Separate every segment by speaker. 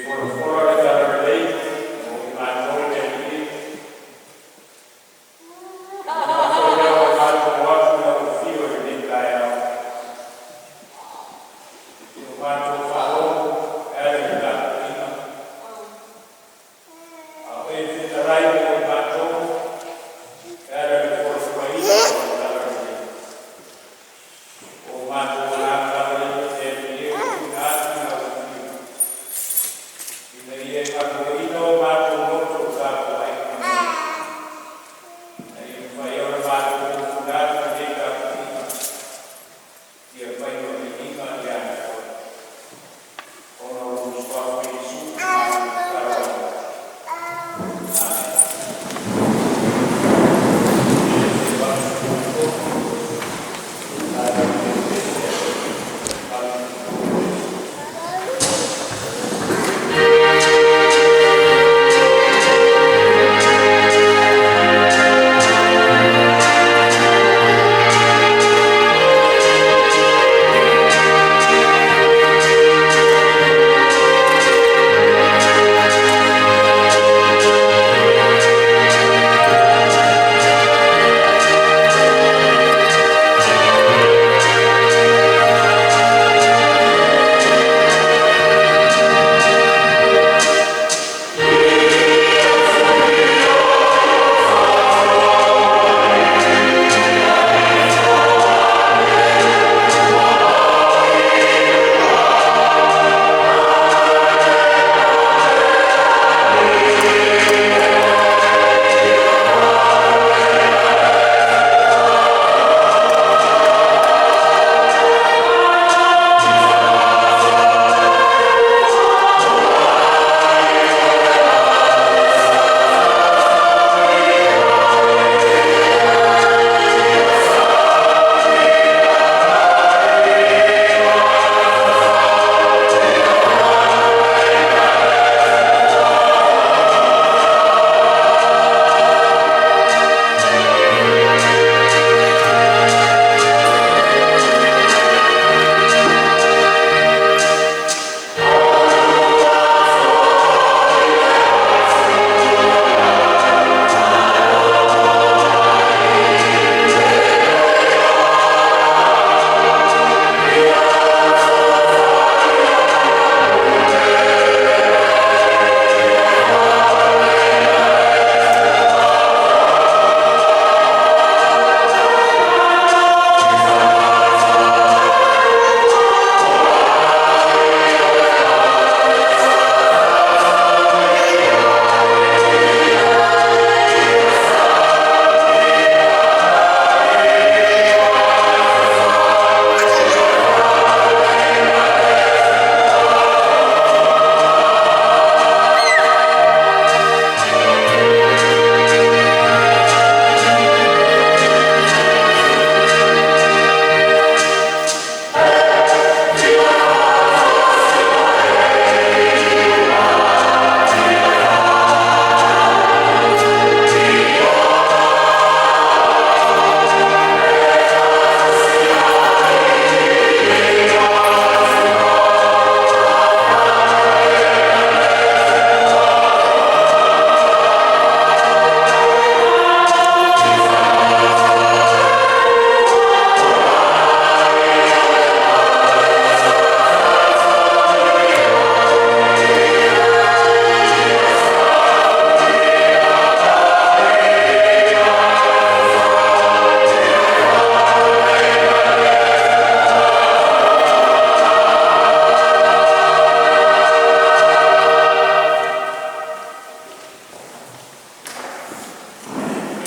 Speaker 1: Folafola le Talalelei mo i matou le Alii, e foi lea o le matou atu i lau afio i lenei taeao, i o matou faalogo e ala i le tapuaiga, a o e fetalai mo i matou e ala i le folafolaina o lau Talalelei. O matou agaga lava ia le Alii e ua tuuina atu i lau afio, ina ia e galuaina o matou loto i le tapuaiga mai, ina ia mafai ai ona matou ofuna atu i lenei tapuaiga, ia faiva viiga ia te Oe. Ona o lou Suafa Iesu matou tatalo ai. Amene.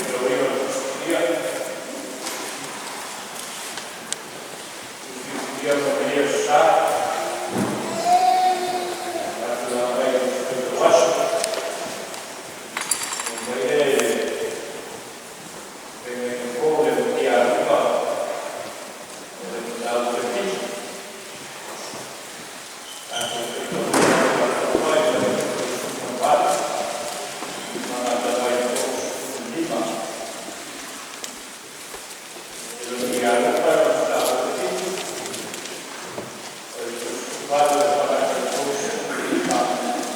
Speaker 1: Faitauina o le Tusi Paia. Tusi Filifilia ma Maria Sa, faatulaga mai le Tusi Faitau Aso. Fai mai le feagaiga fou le Matia Luka o le Mataupu e 7. Tatou faitauina le amataga mai le 38 ma gata mai le 35. Le Matia Luka le Mataupu e 7, o le 18 le 35.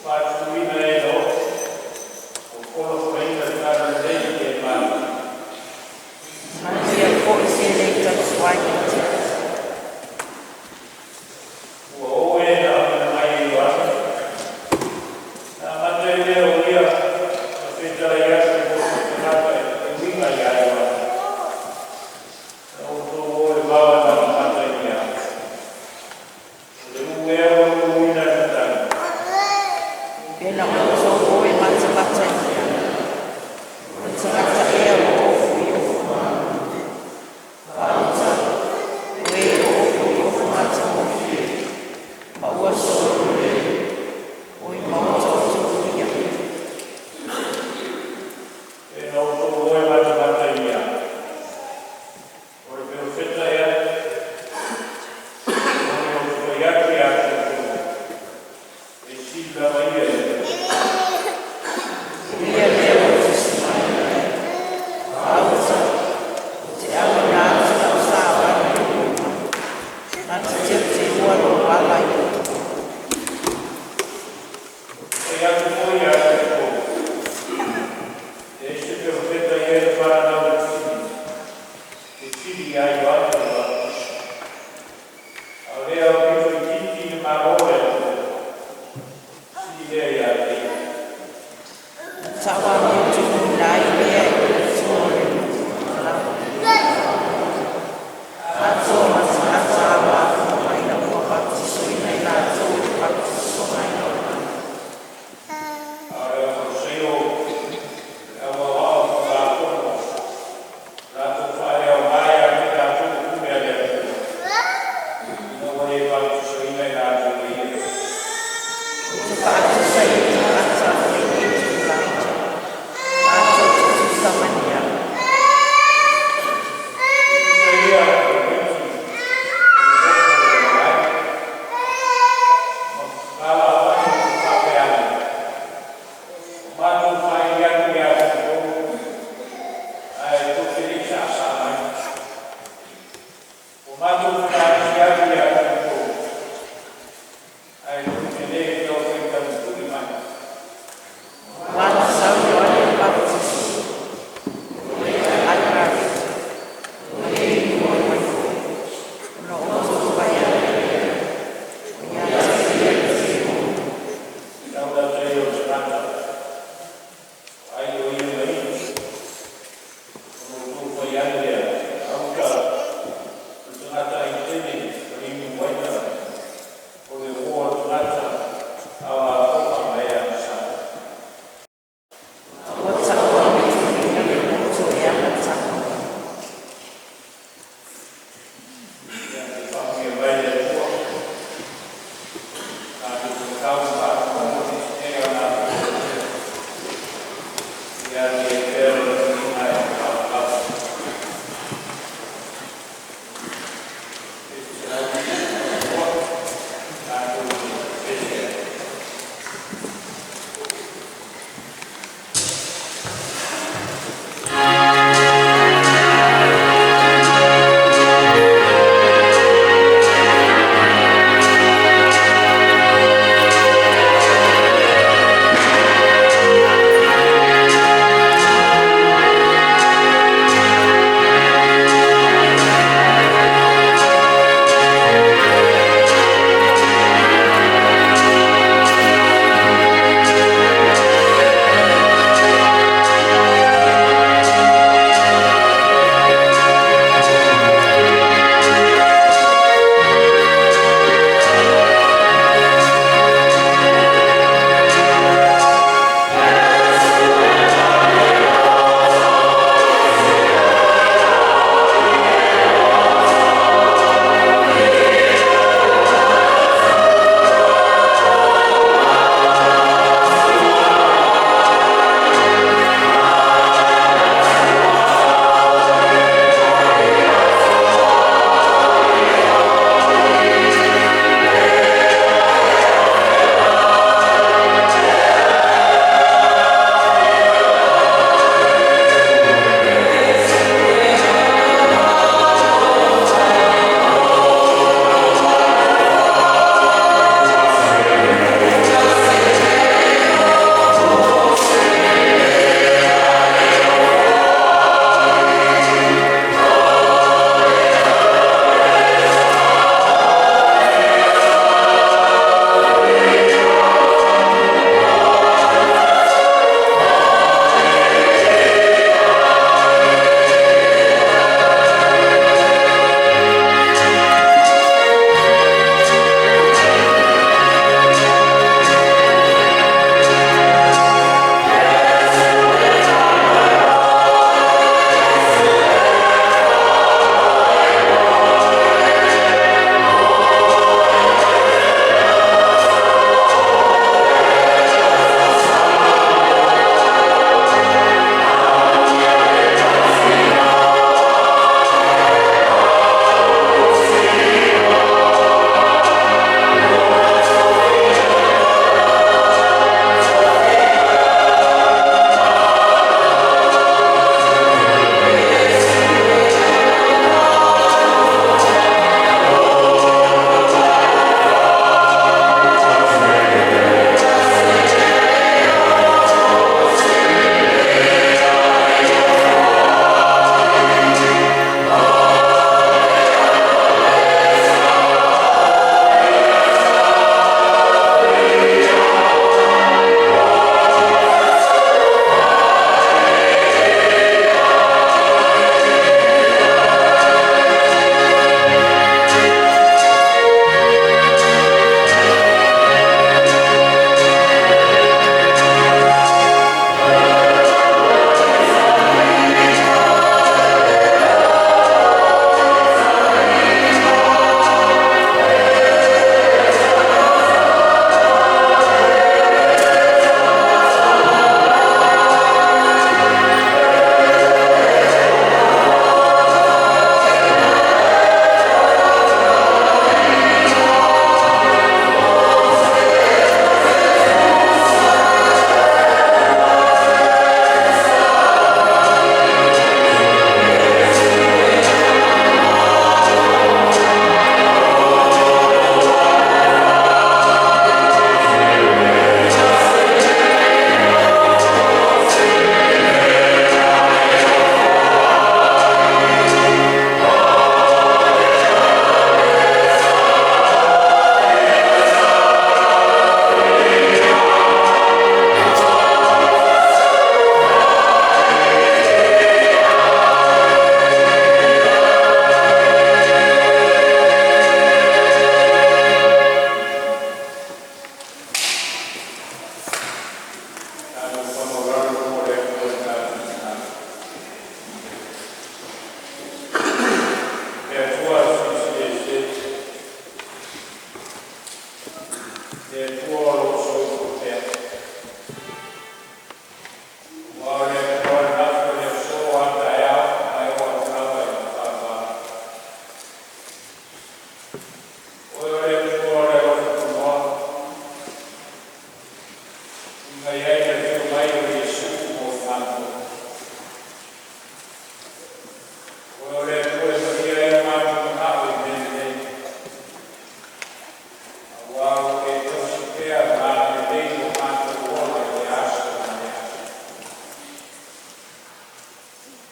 Speaker 1: Faatuina e lo o folafolaina le talalelei i le Malo.
Speaker 2: Manuia foi se lē tausuai.
Speaker 1: Ua o e na auina mai e Ioane, na amata ai lea o ia na fetalai atu mo se tagata e uiga ia Ioane. Na outou o i le vao e matamata i le a? O le ū ea ua ūina e le matagi?
Speaker 2: Pe na outou o e matamata i le a? O le tagata ea ua ofu i ofu faaauta? O e ua ofu i ofu matagofie, ma ua sololelei, o i maota o tuluia.
Speaker 1: Pe na outou o e matamata i le a? O le perofeta ea? Ioe, ou te fai atu ia te outou, e sili lava ia i le perofeta.
Speaker 2: O ia lea ua tusi mai ai, “Faaauta, ou te auina atu lau savali i lou luma, na te teuteua lou ala i lou luma.”
Speaker 1: Ou te fai atu foi ia te outou, e leai se perofeta i e na fananau i tinei, e sili ia Ioane le Papatiso. A o le aupito itiiti i le malo o le Atua, e sili lea ia te ia.
Speaker 2: Na tauamiotonuina ai lea e le Atua o le luma atoa ma tagata aloafono ina ua papatisoina i latou i le papatisoga a Ioane.
Speaker 1: A o le auFariseo ma le au aoao o le Tulafono, ua latou faaleaoga ia te latou le pule a le Atua, ina ua le papatisoina i latou e ia.
Speaker 2: Ou te faatusa i le tagata o lenei itulagi.
Speaker 1: Uiga i ai le afio mai o Iesu mo i matou. O Oe o le Atua e talia ai o matou manao i mea lelei, auā ua e tausi pea ma agalelei lo matou ola i lea aso ma lea aso.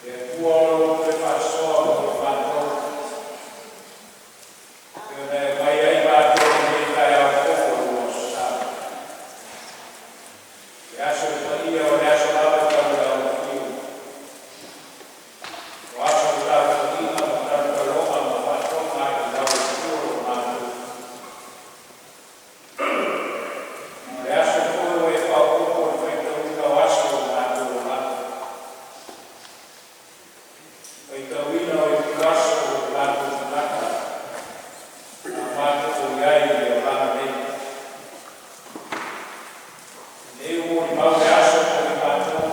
Speaker 1: Le Atua o lou toe faasoa mo i matou, e pei ona e aumai ai matou i lenei taeao fou o lou Aso Sa. Le aso paia o le aso lava tau i lau afio, o aso o tapuaiga ma talotaloga ma faatoga atu i lau i tua o matou. O le aso foi ua e faaopoopo i le faitauina o aso o lo matou olaga, faitauina o ituaso o tatou tagata a o matou i ai i le olaga nei. Lenei ua molimau le aso mo i matou,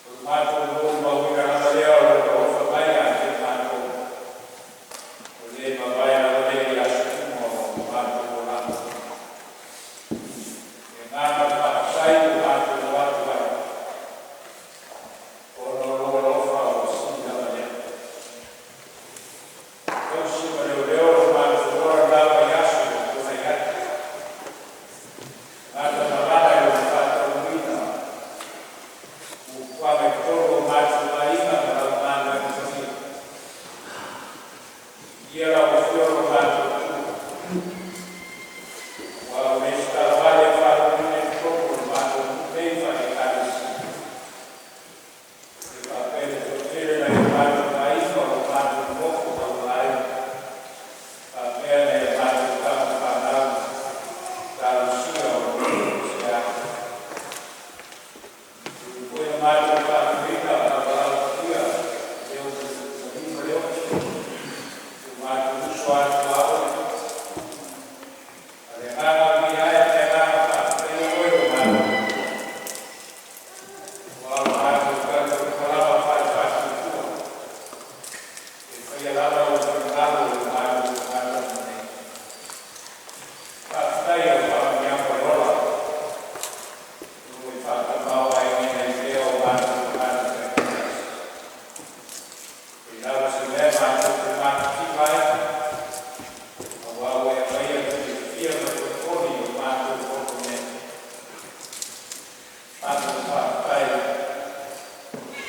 Speaker 1: o le matou molimauina lava lea o lou alofa mai ia te i matou, ua le mavae lava lea i aso uma o lo matou olaga. Le agaga o le faafetai ua matou o atu ai, ona o lou alofa ua sili lava lea. Tausi ma leoleo lo matou ola i le la vaiaso ua tuanai atu. Matamamala i lou faataunuuina fuafuaga i totonu o matou aiga ma lau galuega paia. Ia lau afio lo matou Atua, aua ua lesitala vale faalupeina i totonu o le matou nuu nei faale-Ekalesia. E faapea le toatele nai o matou aiga o lo o matou nonofo tauvaai, faapea nai a matou tama fanau talosia o lo o foi na matou faatuina valaaulia leo ma Leoti, o matou uso a tuaoi. A le agaga viia ma le agaga faafetaia oe o matou, ua o matou talitonuga lava faale-faatuatua, e faia lava lou finagalo i o matou tagata uma nei. Faafetai i lau faamanuiaga o le ola, ua e faatamaoaigaina ai pea o matou tagata taitoatasi. E lava se mea matou te matitiva ai, auā ua e aumaia le fiafia ma le filifoli i o matou fono nei. Matou faafetai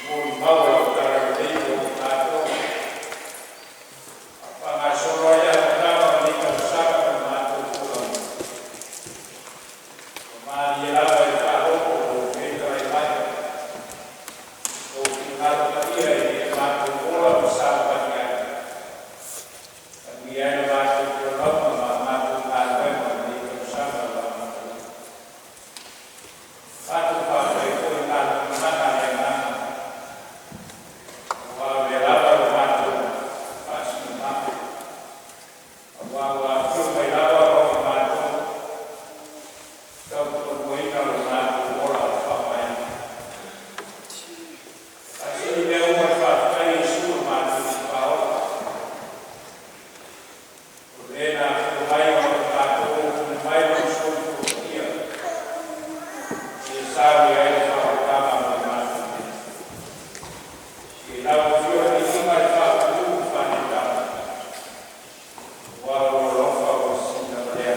Speaker 1: molimau e lau talalelei mo i matou. A faagasolo ai le amataga o lenei tausaga ma le matou folauga. Ua malie lava i le faalogo o lou fetalai mai. Lou finagalo paia ina ia matou ola ma savavali ai. Manuia ai le matou folauga ma a matou galuega o lenei tausaga ua amatalia. Matou faafetai foi i galuega mana a le agaga, aua o lea lava lo matou faasinomaga. Aua ua afio mai lava o i matou, tautoaluaina lo matou ola faavaena. Faasili mea uma le faafetai Iesu o matou Paola. O le na afio mai o i matou o tuuina mai lou soifua paia. E sao i ai le faaolataga mo i matou nei. I lau afio le viiga le faapalū ma faanetaga. Ua o lou alofa ua sili lava lea.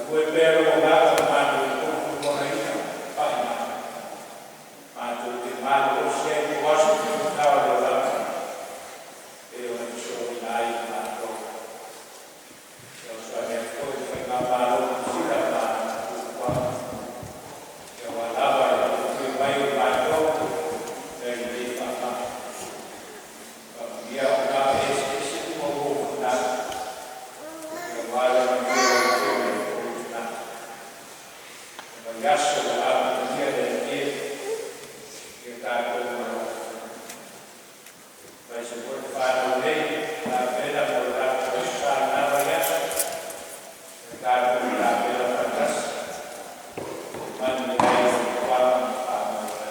Speaker 1: Galue pea lou agaga ma matou tofutofogaina faimai, matou te malolosi ai mo aso faigata o le olaga e pei ona e fesoasoani ai i matou. Fesoasoani atu foi i le Faigamalo o Niu Sila ma ana fuafuaga aua lava le puipuia mai o i matou mai lenei faamai. Faamanuia auaunaga eseese uma ua oufina atu aua le manuia o lautele ma lou tagata. O le vaiaso ua amatalia e le Alii e, ia tatou malosi. Aemaise foi le fanau nei tapena mo le latou Aso Sa i lena vaiaso, ia tatou tapena faatasi e manuia ai fuafuaga ma faamoemoega.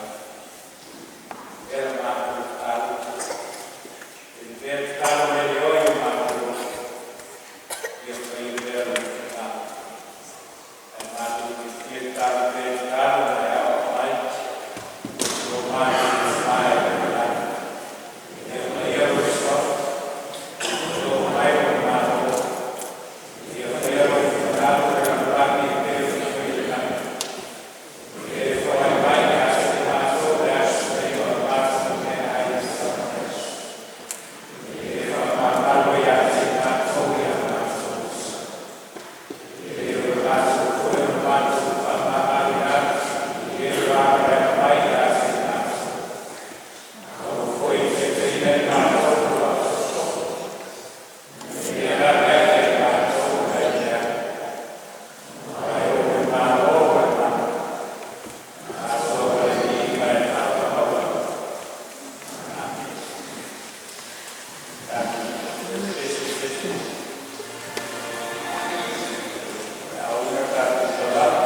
Speaker 1: O le matou tatalo, tele pea le tatalo leleoa i o matou loto, ia faia pea lou finagalo. Ae matou te fia tatalo pea i tatalo ma e aoao mai lo matou mamae i le lagi. Ia paia lou Suafa, ia oo mai lou Malo, ia faia lou finagalo i le lalolagi e pei ona faia i le lagi. E foai mai ia te matou le aso nei o a matou meaai i le aso. E faamagalo ia te matou i a matou uso. E pei ona matou foi ona matou faamagaloina atu i e ua agaia mai ia te matou. Aua foi ne i taitaiina i matou i le faasoposopo, ae ia ave ia i matou mai le leaga. Aua e ou le Malo ma le mana, atoa ma le viiga e faavaavau. Amene. Tatou pese pese. Aoina tatou taulaga.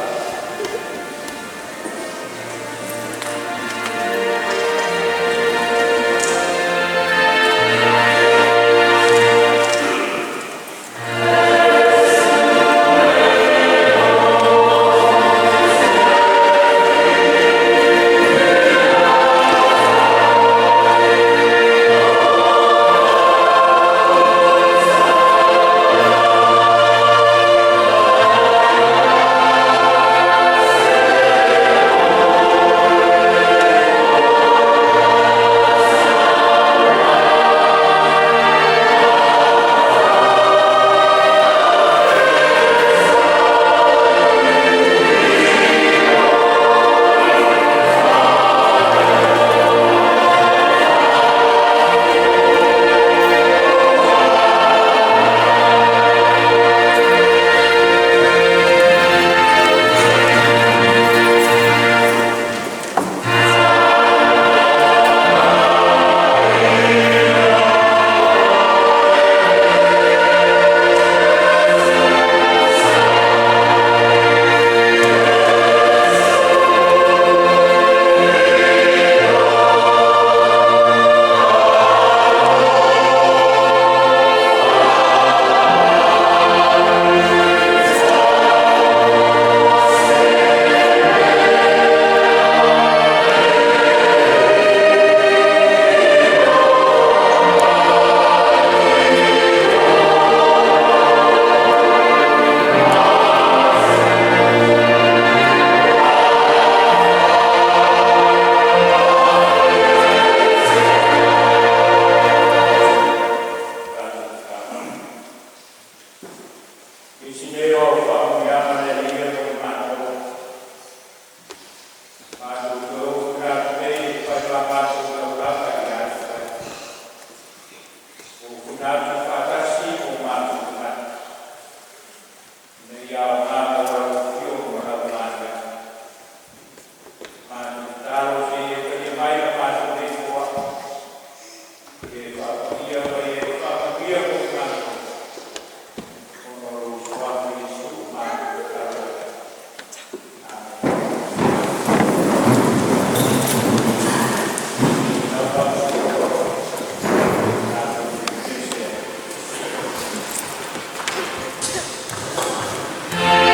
Speaker 1: Nisi nei o au faamanuiaga a le Alii mo i matou, matou te ofuna atu nei e fai ma matou taulaga ia te Oe. Ofuna atu faatasi ma o matou tagata, ina ia aoga mo lau afio ma lau manuia. Matou tatalo se i e paia mai la matou nei foai, ia e faapaia ma ia e faamanuia mo i matou, ona o lou Suafa Iesu matou tatalo ai. Amene. Lau faamasino, tatou te pese ai.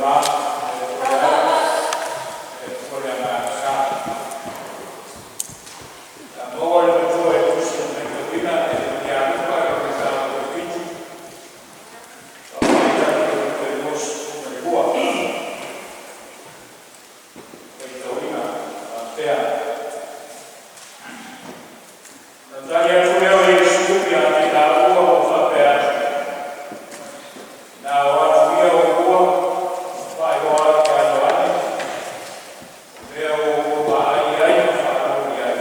Speaker 1: Ma, le Atua le Alo, le Atua le Agaga Sa. Sa maua le matua e tusi na faitauina e le Fatialupa i lona mataupu e 7, faamaite atu e 22. Faitauina faapea: Ona tali atu lea o Iesu ia te i laua ma faapea atu, “Ina a o atu ia oulua ma faailoa atu ia Ioane o mea ua oulua vaai ai ma faalogo i ai,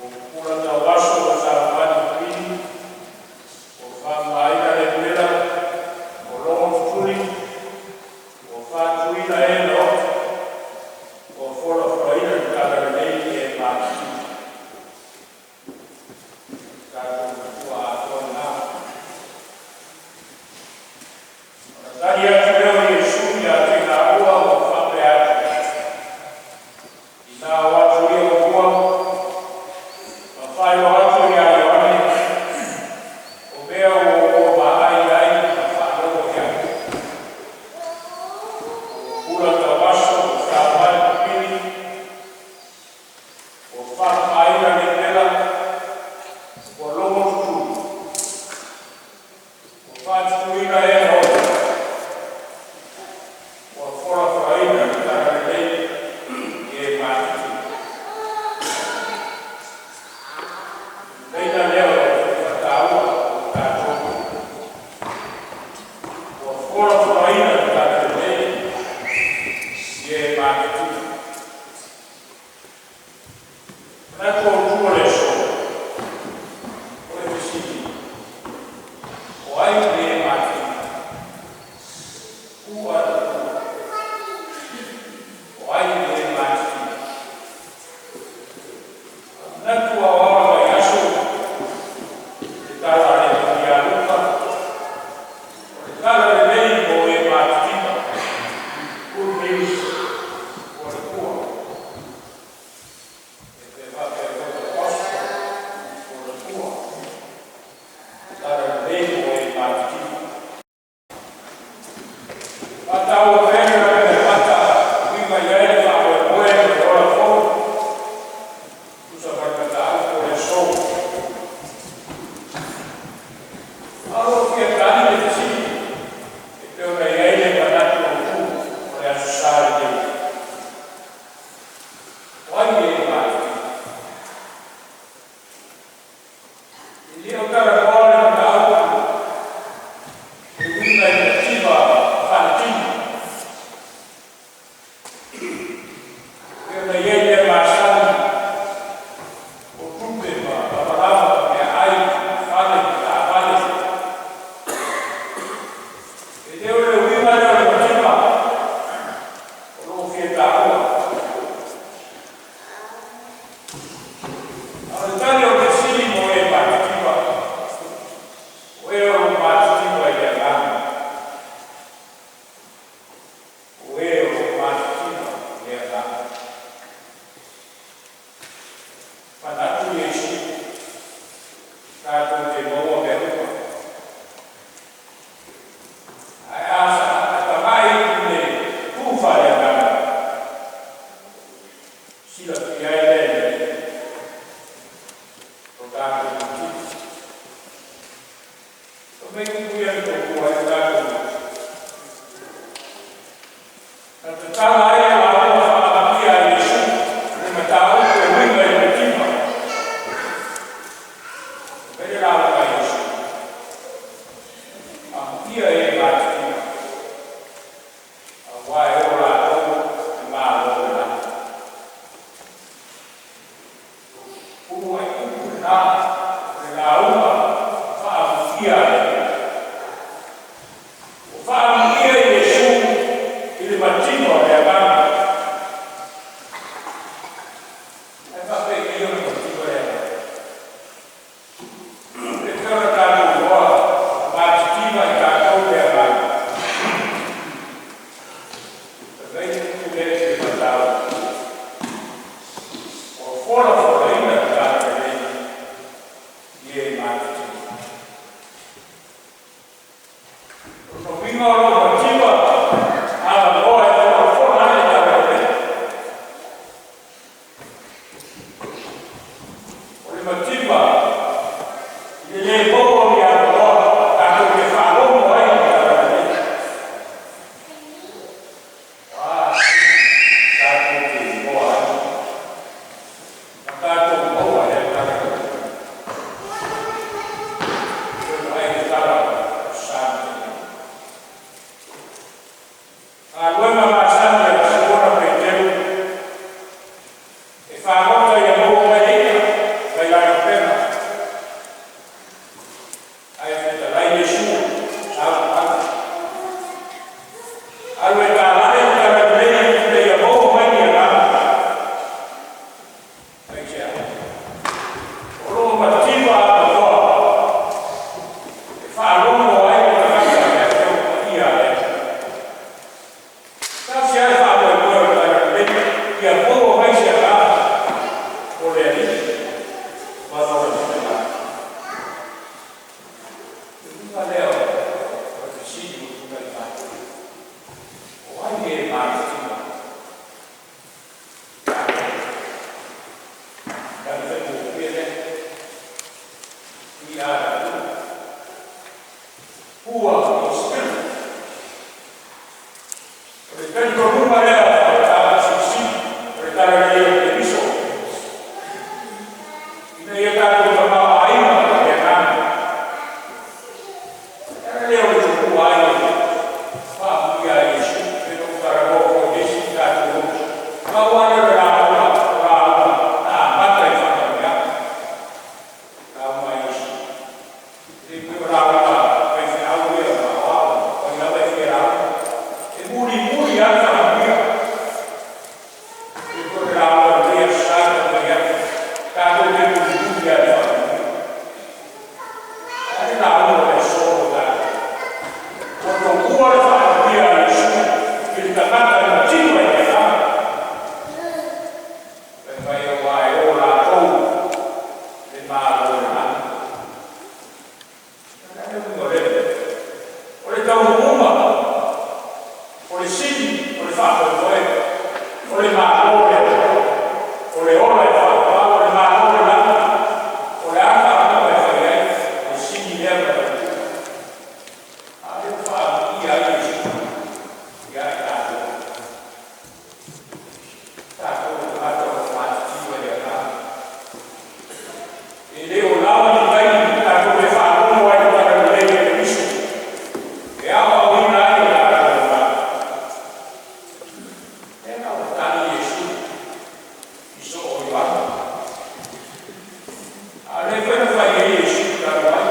Speaker 1: ua pupula tauaso ua savavali pipii, ua faamamaina le epela, ua logo tutuli, ua faatuina e na oti, ua folafolaina le Talalelei i e matitiva.” Tatou Matua atoa lena. Ona tali atu lea o Iesu ia te i laua ma faapea atu, “Ina a o atu ia oulua ma faailoa atu ia Ioane o mea ua oulua vaai ai ma faalogo i ai, ua pupula tauaso ua savavali pipii, ua faamamaina le epela, ua logo tutuli, ua faatutuina e na oti, ua folafolaina le Talalelei i e matitiva.” Leina lea o le faataua o tatou, ua folafolaina le Talalelei i e matitiva. Manatu autu o le aso, o le fesili, o ai le matitiva? Who are the poor? O ai le matitiva? Manatu aoao o le vaiaso, le tala a le Ievagelia a Luka, o le Talalelei mo e matitiva. Good news for the poor. E pe faapea foi, the gospel for the poor. Talalelei mo e matitiva. Faataua pea le lavapata uiga i ai le faamoemoe mo le ola fou. Tusa ma le mataupu o le aso. A o fia tali le fesili, e pei ona i ai le manatu autu o le Aso Sa lenei. O ai e matitiva? E le o talanoa le mataupu e uiga i mativa faaletino. E ona i ai mea masani o tupe ma lavalava ma meaai ma fale ma taavale. E le o le uiga lea o le mativa o loo fia taua. A o le tali o le fesili mo e matitiva, o e o lo matitiva i le agaga. O e o lo matitiva i le agaga. Manatu Iesu, tatou te maua mea uma. Ae a tagai i le tu faaleagaga, silafia ai lea e o tatou mativa. O mea kuku ia ni totua ai o tatou. Na tatala ai e lauga faaamatia a Iesu le mataupu e uiga i le mativa. Fai le lauga a Iesu, amuia e matitiva, auā e o latou le Malo o le lagi. Uluai upu lena o le lauga faamuia a le. Ua faamuia Iesu i le mativa o le agaga. Ae faapei o le mativa le agaga. E pei ona tatou iloa, matitiva i tatou le agaga. Fai le upu lea e te matau. Ua folafolaina le Talalelei i e matitiva. O lona uiga o loo mativa. Matitiva. Tali faigofie lea. We are poor in spirit. O le talitonuga lea faataasilisili o le talalelei o Keriso, ina ia tatou tamaoaiga i le agaga. E ala lea o le tuua ai e faamuia ai Iesu, e lou talanoa foi i le isi tatou lotu. Pau lava lea o le lauga, o lauga na amata i faamanuiaga. Lauga a Iesu. E le pei o lauga faifeau ia ma aoao, o ai lava e fia lauga. E mulimuli lava le faamanuia. E pei o le lauga o lenei aso Sa taumai atu, tatou te mulimuli lava i le faamanuia. A le lauga o le aso mo tatou. Ua toua le faamanuia a Iesu i le tagata e mativa i le agaga. Fai mai aua e o latou le Malo o le lagi. O le a le uiga o lea mea? O le taunuuga, o le sini, o le faamoemoe, o le Malo o le Atua, o le ola e faaauau, o le Malo o le lagi, o le a le faaupuga e fai ai, o le sini lea ma le autu. A lea ua faamuia ai Iesu ia i tatou. Tatou o tagata o lo o matitiva i le agaga. E le o lava ni taimi tatou te faalogo ai i le talalelei a Keriso e aoaoina ai o tatou agaga. E na ua tali Iesu i soo o Ioane. A lea foi na fai ai Iesu talu ai.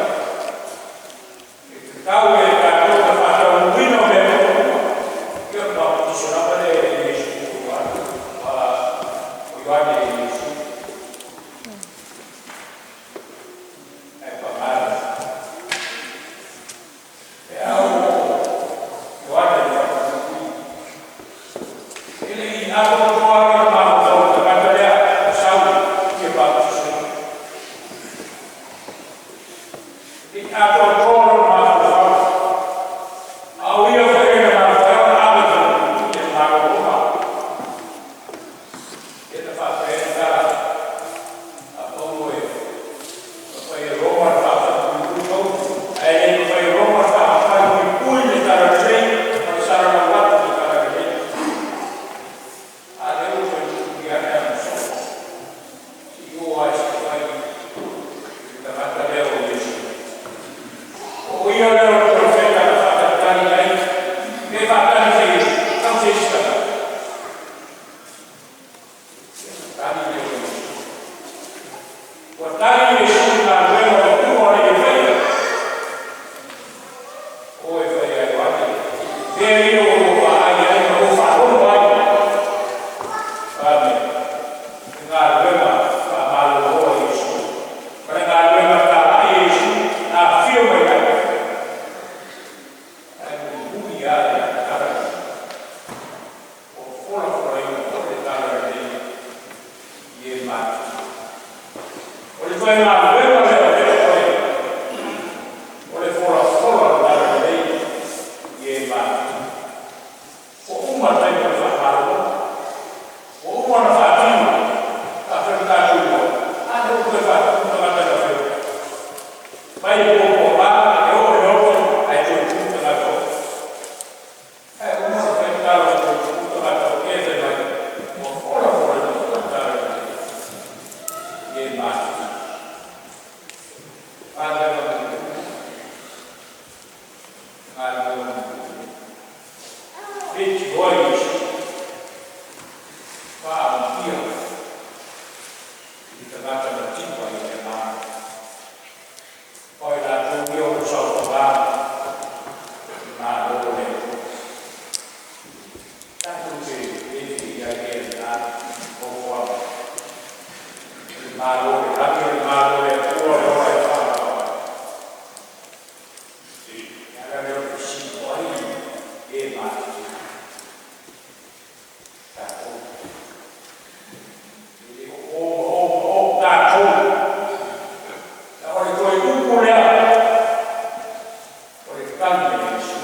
Speaker 1: E tatau e tatou na faataunuuina o mea uma. Ia o le papatiso lava lea e Iesu o Ioane. O Ioane e Iesu. Ae pagana. E au Ioane le faatuipui. E le i atoatoa lona mafaufau i le tagata lea na sau fia papatiso. E le i atoatoa lona mafaufau. A o ia foi e na mafai ona ave faatuipui e le Malo o Roma. E na faapea ai tala a Paulo e mafai e Roma le faafaatuipui Paulo. Ae le mafai e Roma le faafaatuipui le talalelei ma le salalau atu le talalelei. A lea ua toe tuutuia ane agasoo. Si o ai se fai le tagata lea o Iesu. O ia lea o le profeta na faatalitali ai. Pe faatali se Iesu, tau se isi tagata. Tali lea o Iesu. Ua tali Iesu i galuega o le Atua o le e faia. O e fai ai Ioane. Pea ia ua ou vaai ai ma ou faalogo ai. Amen. Le galuega faamalolo a Iesu. Ma le galuega talai a Iesu na afio mai ai. Ae mulimuli lava le tala. O folafolaina foi le talalelei i e matutua. O le toe galuega lea o lea oe, o le folafola o le talalelei i e matutua. Ua uma le taimi o le faamalolo. Ua uma ona faatino. Faafetai tatou iloa. A lea ua toe faatumu tagata na feo. Mai le puapuaga e oo i loto ae toe tumu tagata o. Ae uma ona fai tala o toe tumu tagata o e fai mai. Ua folafolaina foi le talalelei i e matutua. Galuega mulimuli. Galuega mulimuli. Leitioa Iesu. Faamuia i le tagata mativa i le agaga. O i latou ia o lo saofaga i Malo o le Atua. Tatou te le feia ai e lena nofoaga. O le Malo o le lagi, o le Malo o le Atua, o le ola e faaauau. E ala lea o le fesili o ai e matutua. Tatou. E le o o ma o ma o tatou. Na o le toe upu lea o le tali a Iesu.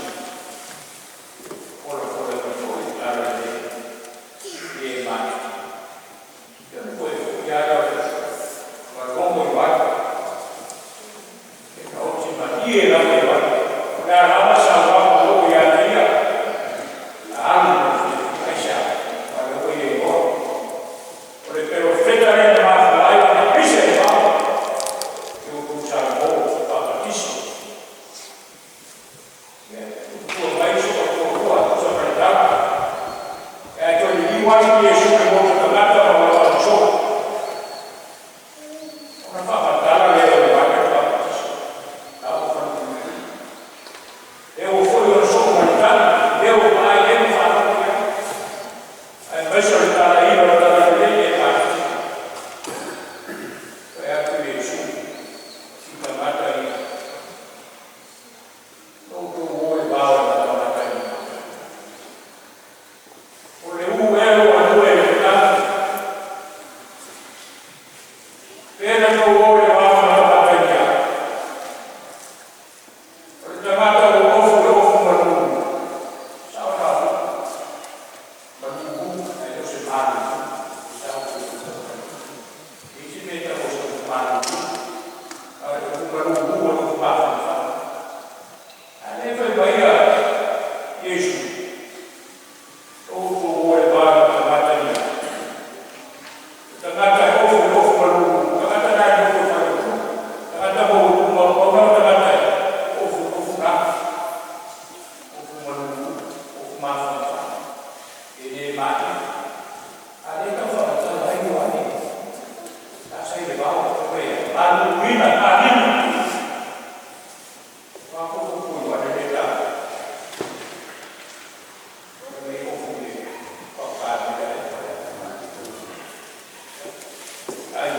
Speaker 1: mafanafana e lē maea a lē tau faamatala ai ua ane taasai le vao maluuluina talima mafofofu ane lē ta mai ofu le faapalea ai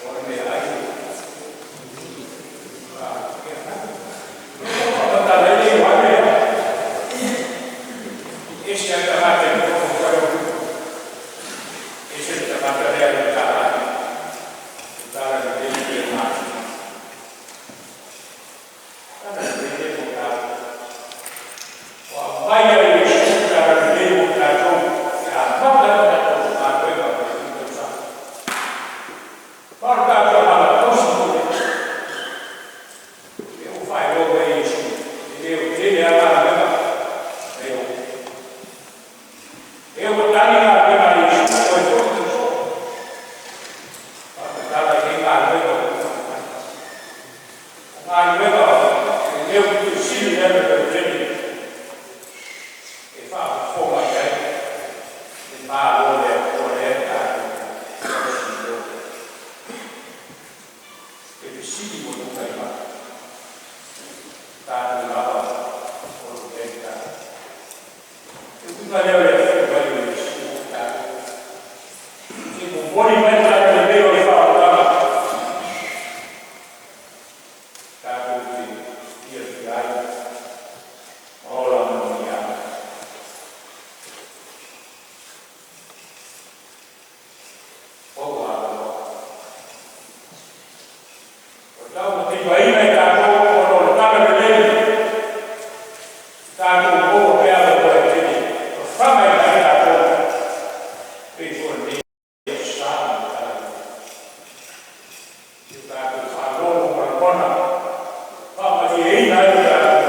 Speaker 1: o le mea ai faamatala ai le ane ese ai tagata i totonu ese le tagata lea i tala tala le le ma tala le le mo ta wa mai ai Iesu tala le mo tatou ia mata na tatou ma koe ma koe sa pa tatou ala tosi mo e o fai o e Iesu e le o tele ala le e o e o tani na le na Iesu o e to to so pa tala i ngā le ngā le e le o tu sili le le tele e fa fo mai ai le malo le o le ta e fisili mo tu kai ma ta ni lava o lo te ta e tu ka leo le fo mai o le si ta si mo mori mai ta le le o le fa o ta ta tu ti ia ti ai ola mo ia o a o tau te vaina i tātou o lo tala le lei tātou o pea le koe tini o whanga i tai tātou pei fo nei e sa i tātou i tātou whālolo marapona whama i e ina i tātou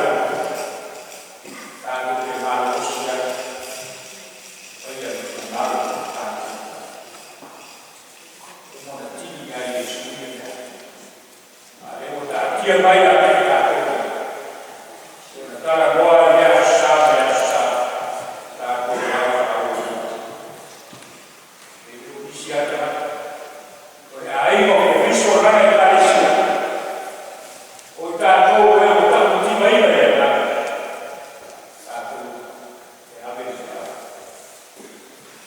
Speaker 1: tātou te malo osi ai oia le malo tātou o mona tini ai e suia mea a le o taatia mai a te tātou o na tala moa i mea sa mea sa tātou mai whakauru e o isi a tagata o le aiga o Keriso lana i ekalesia o i tātou e o tautimaina i le tātou e ave i se ava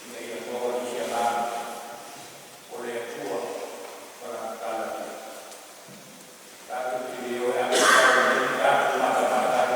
Speaker 1: ina ia maua nisi agaga o le Atua ma lana tala tātou te leo e ave tau nei tātou matamata ai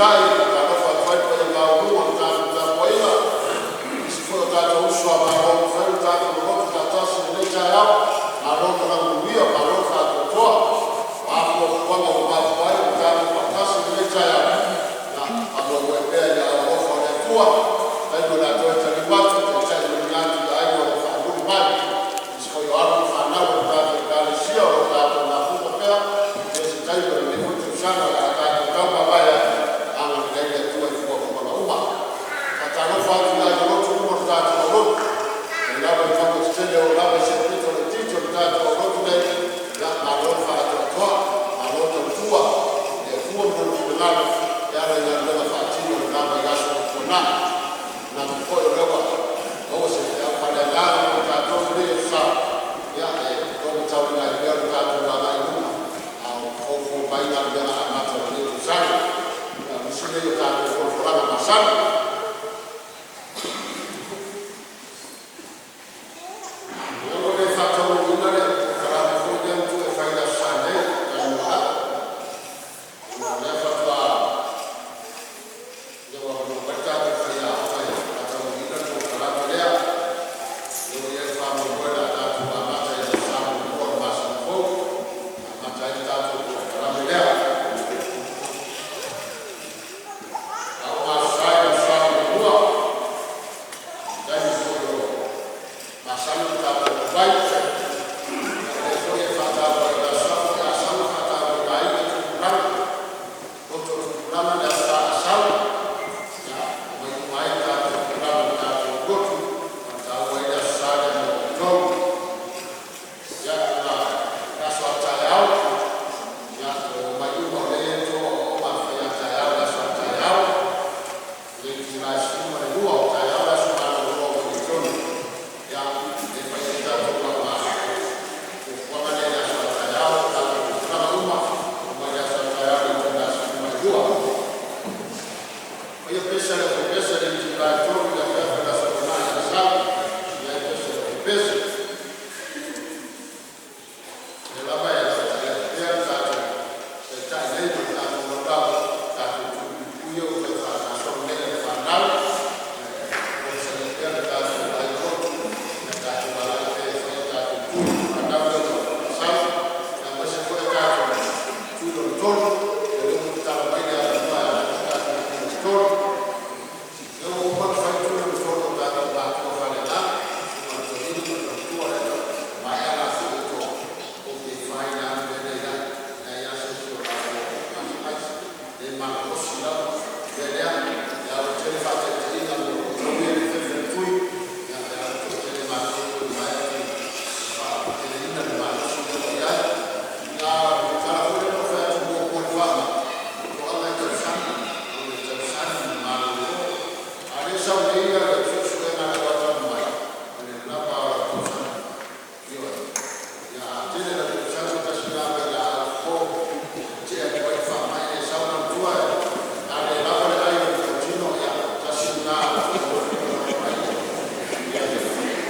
Speaker 3: Taitai. E faatalofa atu ai i le paia maualuga o le tatou tapuaiga i nisi foi o tatou uso a Malo ua mafai ona tatou loto faatasi i lenei taeao. Malo le malaga manuia, malo le faatoatoa. O a fuafuaga ua mafua ai ona tatou faatasi i lenei taeao, ia faamoemoe pea i aao alofa o le Atua i taimi o le a toe taliu atu, taitai maliu atu i aiga o lo o faamuli mai, nisi foi o alo ma fanau a le tatou Ekalesia o lo o tatou mafuta pea ia se taimi o lenei foi tausaga o le a tatou taumavae atu. Agalelei le Atua i fuafuaga uma. Faatalofa atu i aiga lotu uma o le tatou aulotu mai lava i mauga tetele e oo lava i se aupito itiiti o le tatou aulotu nei, ia malo le faatoatoa, malo tautua i le Atua ma Lona finagalo e ala i galuega faatino i lena vaiaso ua tuanai. E manatu foi o lea ua maua se feau faaleagaga mo i tatou i lenei aso Sa, e logomatauina ai pea lo tatou agai i luma a o foufou mai galuega amata o lenei tausaga. Ia, o nisi nei o tatou folafolaga masani. Ia, ua le faataunuuina le polokalame foi lea na tuu e fai i le Aso Sa nei talu ai, ona o lea faatoa ina ua maua mai le tatou faiaoga e faataunuuina le polokalame lea. Lea ua i ai le faamoemoe o le a tatou amata i le Aso Sa muamua o le masina fou e amata ai le tatou polokalame lea. A o Aso Sa i le Aso Sa muamua, o le taimi foi o lo o masani ona tatou auai. Ia, o lea foi e faataua i le Aso Sa foi a sau e faataua e le Aiga Tupulaga, Loto Tupulaga le Aso Sa a sau, ia aumai uma ai tatou tulaga o le tatou lotu e faataua ai le Aso Sa lea mo tatou. Ia, o le aso a taeao, ia e omai uma o lea e i ai le tou aoaoga e fai a taeao i le aso a taeao i le itula e 12:00 o taeao le aso malolo o aumai ai i totonu e fai ai tatou fuafuaga lea i le aso a taeao. O tatou tupulaga uma omai i le aso a taeao i le itula e 12:00. Faia pese a le aufaipese i le itula e 3:00 i le afiafi o le aso Toonai a sau e fai ai pese a le aufaipese'e. O lea lava e lavataia atu pea le tatou Taitai nei ma le tatou laulau i tatou tui puipui ia ua toe faagasolo nei a le fanau, e onosaia pea le tatou aiga lotu ma tatou agai pea e fai a tatou tui i le fanau lea ua sau, aemaise foi o tatou tui lona tolu. Ia lea ua tatala mai le avanoa e ala ai ona tatou tui lona tolu. O lea ua uma ona fai tui lona tolu o tatou matua faaleagaga, le Susuga i le Toeaina ma le Faletua lea ua maea ona latou fai le mea lea e i ai. E leai lava se isi o laua o gasegase, o lea e malolosi lava. O le mea lea, ia toatele faataitaiga mo outou ia e le fefe i le tui, ia o le a toatele matou ua maea ona faateteleina le malosi lea ua i ai. A o le tala foi lea na ou fai atu muamua i le faamai, o toaga e tausami, o le tausami ma malolo. A o lea e sau nei le suesuega a le au atamamai, o le lava ia o lau tausami. Ioe. Ia a tele lau tausami, tasi lena vailaau fofo e tea atu ai le faamai. E sau manatua, a le lava le ai a le meatotino, ia tasi lena o faiga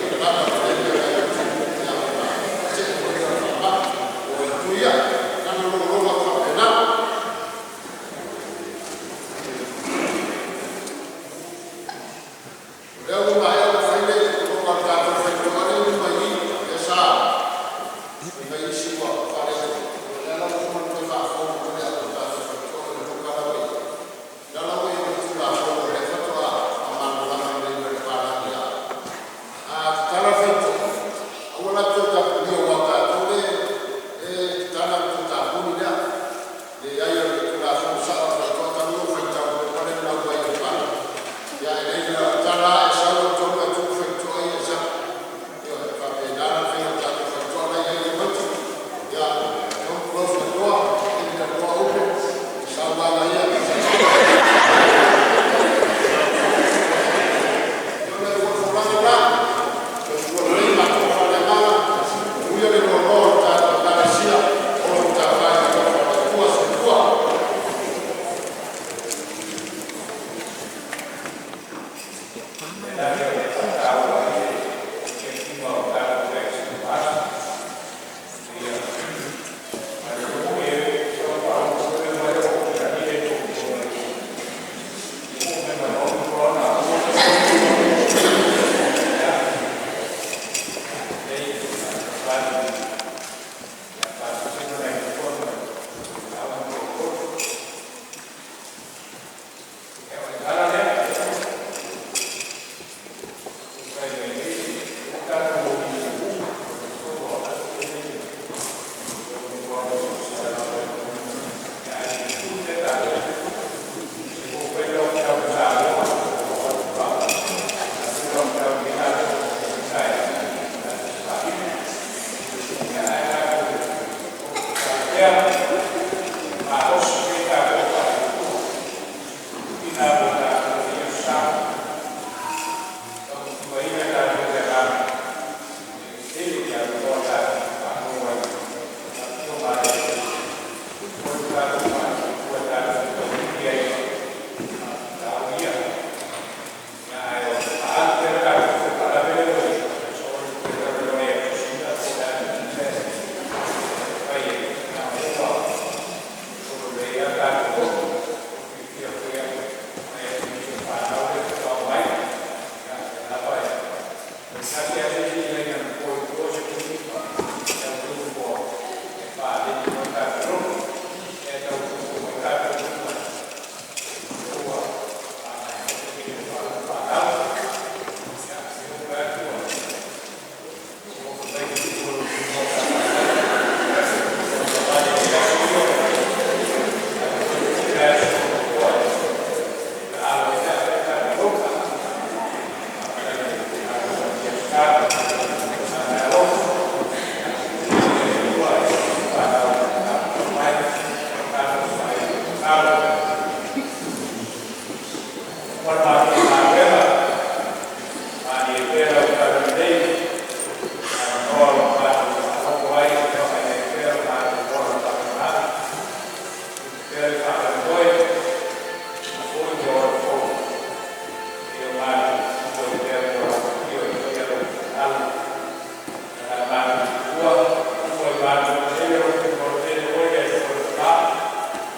Speaker 3: e lava tele le ai ona tetee loa lea o le faamai. O le tui ia, na ona logologo atu faapena. O lea ua maea ona fai le iloiloga a le tatou faitotoa lea e i luma i i, lea sa fai mai nisi ua faaletonu. O lea la ua uma ona toe faafou mai le tatou faitotoa i le loka la ua i ai. O la ua i ai ma le Tulafono lea faatoa faamalamalama lelei mai e le papalagi. A tatala le faitotoa, aua la le toe tapunia aua o tatou lea e tatala ona toe tapuni lea. I le i ai o le Tulafono sao a le faitotoa talu ona ou faitau i le pepa lea na aumai e le papalagi, ae leai na tatala lava e sau
Speaker 1: Ma le matou galuega, malie pea lau taulelei, avanoa ua matou faalogo ai e faafai ai pea lo matou ola faaleagaga. Tupu pea le faamoemoe, ma foi le ola fou, seia matou tutu ai pea mo lau afio e faia lou finagalo. Ae a matou tuua, tuu e matou e lou finagalo oe le Atua le Tama,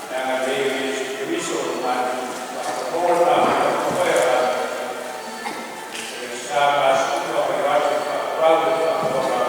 Speaker 1: le agalelei o Iesu Keriso o lo matou faafofoga le matou oe. Amen. Sa masuku atu faaauau le faafofoga.